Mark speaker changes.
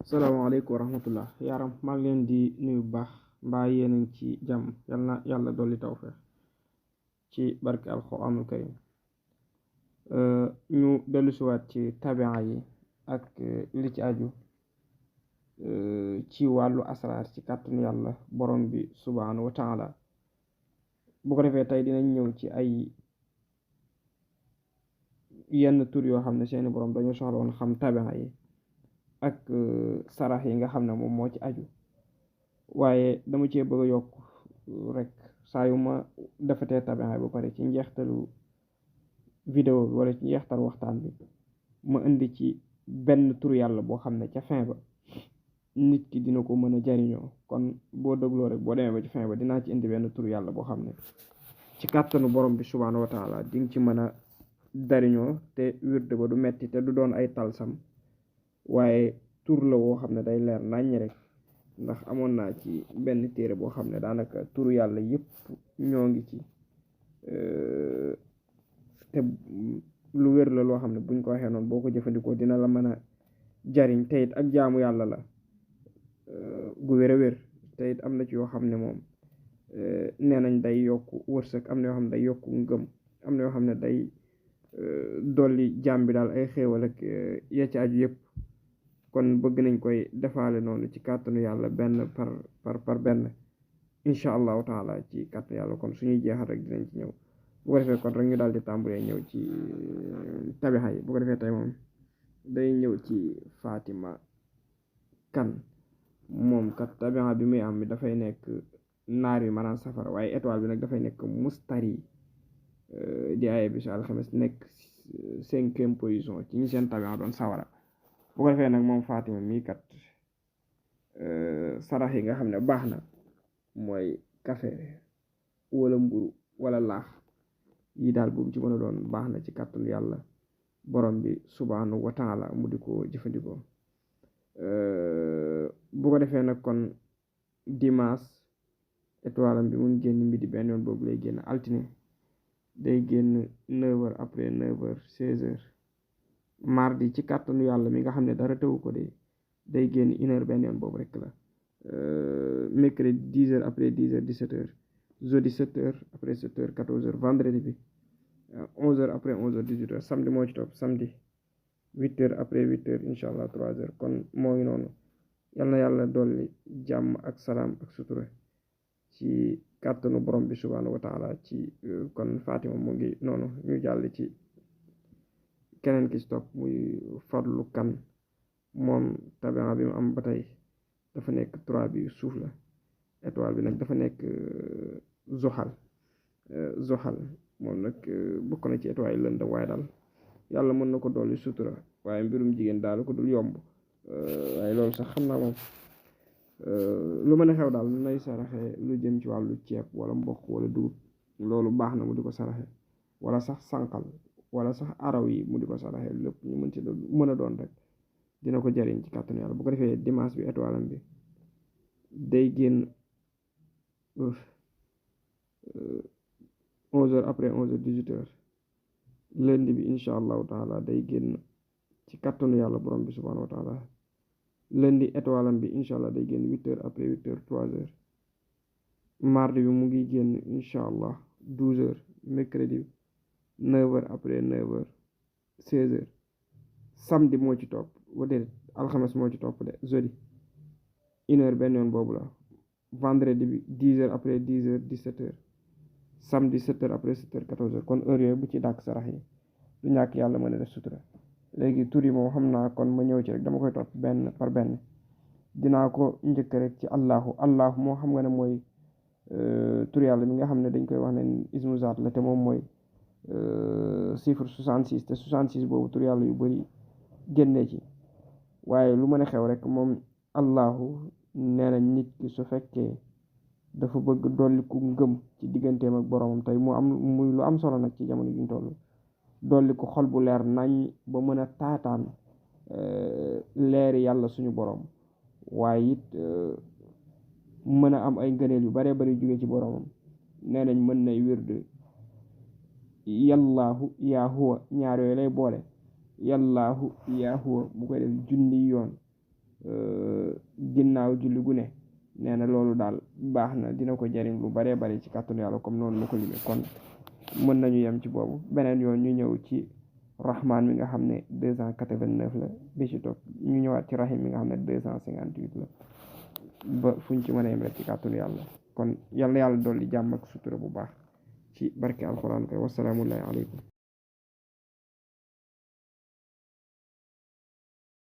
Speaker 1: salaamaaleykum wa rahmatullah yaaram maa ngi leen di nuyu bu baax mbaa yéen a ngi ci jàmm yal na yàlla dolli tawfeex ci barke alxuraanul karim ñu dellusiwaat ci tabia yi ak li ci aju ci wàllu asraar ci kàttanu yàlla borom bi subhaanahu wa taala bu ko defee tey dinañ ñëw ci ay yenn tur yoo xam ne seeni borom dañoo soxla woon xam tabia yi ak sarax yi nga xam ne moom moo ci aju waaye dama cee bëgg a yokk rek saa yu ma defatee tabia ba pare ci njeextalu vidéo bi wala ci njeextal waxtaan bi ma indi ci benn tur yàlla boo xam ne ca fin ba nit ki dina ko mën a jariñoo kon boo dégloo rek boo demee ba ci fin ba dinaa ci indi benn tur yàlla boo xam ne ci kàttanu borom bi subhaanahu wa taala di nga ci mën a jariñoo te wirde ba du metti te du doon ay talsam waaye tur la woo xam ne day leer naññ rek ndax amoon naa ci benn téere boo xam ne daanaka turu yàlla yëpp ñoo ngi ci te lu wér la loo xam ne buñ ko waxee noonu boo ko jëfandikoo dina la mën a jariñ te it ak jaamu yàlla la gu wér a wér te it am na ci yoo xam ne moom nee nañ day yokk wërsëg am na yoo xam ne day yokk ngëm am na yoo xam ne day dolli jaam bi daal ay xéewal ak ya ci aju yëpp kon bëgg nañ koy defaale noonu ci kàttanu yàlla benn par benn incha allahu taala ci kàttanu yàlla kon suñuy jeexal rek dinañ ci ñëw bu ko defee kon rek ñu daal di tàmbalee ñëw ci tabixa yi bu ko defee tey moom day ñëw ci Fatima Kan moom kat tabixa bi muy am mi dafay nekk naar yi maanaam safara waaye étoile bi nag dafay nekk mustari di ay bisu alxames nekk 5e position ci ñi seen tabixa doon sawara bu ko defee nag moom Fatima mii kat sarax yi nga xam ne baax na mooy café wala mburu wala laax yi daal bu ci mën a doon baax na ci kàttan yàlla borom bi subhaanahu wa taala mu di ko jëfandikoo bu ko defee nag kon dimanche étoile am bi mun génn midi benn yoon boobu lay génn altine day génn 9h après 9h 16h mardi ci kàttanu yàlla mi nga xam ne dara tëwu ko day génn 1h benn yoon boobu rek la mercredi 10h après 10h 17h jeudi 7h après 7h 14h vendredi bi 11h après 11h 18h samedi moo ci topp samedi 8h après 8h incha allah 3h kon moo ngi noonu yal na yàlla dolli jàmm ak salaam ak sutura ci kàttanu borom bi subhaanahu wa taala ci kon Fatima mu ngi noonu ñu jàll ci keneen ki ci topp muy Fadlu Kan moom tabixa bi mu am ba tey dafa nekk 3 bi suuf la étoile bi nag dafa nekk Zoxal moom nag bokk na ci étoile yi lëndëm waaye daal yàlla mën na ko dolli sutura waaye mbirum jigéen daal ko dul yomb waaye loolu sax xam naa moom lu mën a xew daal nay saraxe lu jëm ci wàllu ceeb wala mboq wala dugub loolu baax na mu di ko saraxe wala sax sànqal wala sax araw yi mu di ko saraxe lépp ñu mën a doon rek dina ko jariñ ci kàttanu yàlla bu ko defee dimanche bi étoile am bi day génn 11h après 11h 18h lundi bi incha allahu taala day génn ci kàttanu yàlla borom bi subhaanahu wa taala lundi étoile am bi incha allah day génn 8h après 8h 3h mardi bi mu ngi génn incha allah 12h mercredi 9h après 9h 16h samedi moo ci topp wala alxames moo ci topp de jeudi 1h benn yoon boobu la vendredi bi 10h après 10h 17h samedi 7h après 7h 14h kon heure yooyu bu ci dàkk sarax yi du ñàkk yàlla mën a def sutura léegi tur yi moom xam naa kon ma ñëw ci rek dama koy topp benn par benn dinaa ko njëkk rek ci allahu moo xam nga ne mooy tur yàlla mi nga xam ne dañ koy wax ne ismu zaat la te moom mooy chiffre 66 te 66 boobu tur yàlla yu bari génnee ci waaye lu mën a xew rek moom allahu nee na nit ki su fekkee dafa bëgg dolli ku ngëm ci digganteem ak boromam tey mu am muy lu am solo nag ci jamono gi ñu toll dolli ko xol bu leer nañ ba mën a taataan leeri yàlla suñu borom waaye it mën a am ay ngëneel yu bare bari jóge ci boromam nee nañ mën nay wirde yallaahu yaa huwa ñaar yooyu lay boole yallaahu yaa huwa mu koy def junni yoon ginnaaw julli gu ne nee na loolu daal baax na dina ko jariñ lu baree bari ci kàttanu yàlla comme noonu ma ko limee kon mën nañu yem ci boobu beneen yoon ñu ñëw ci rahman mi nga xam ne 289 la bi ci topp ñu ñëwaat ci rahim mi nga xam ne 258 la ba fuñ ci mën a yem rek ci kàttanu yàlla kon yàlla dolli jàmm ak sutura bu baax ci barke alquran kay wasalaamullahi aleykum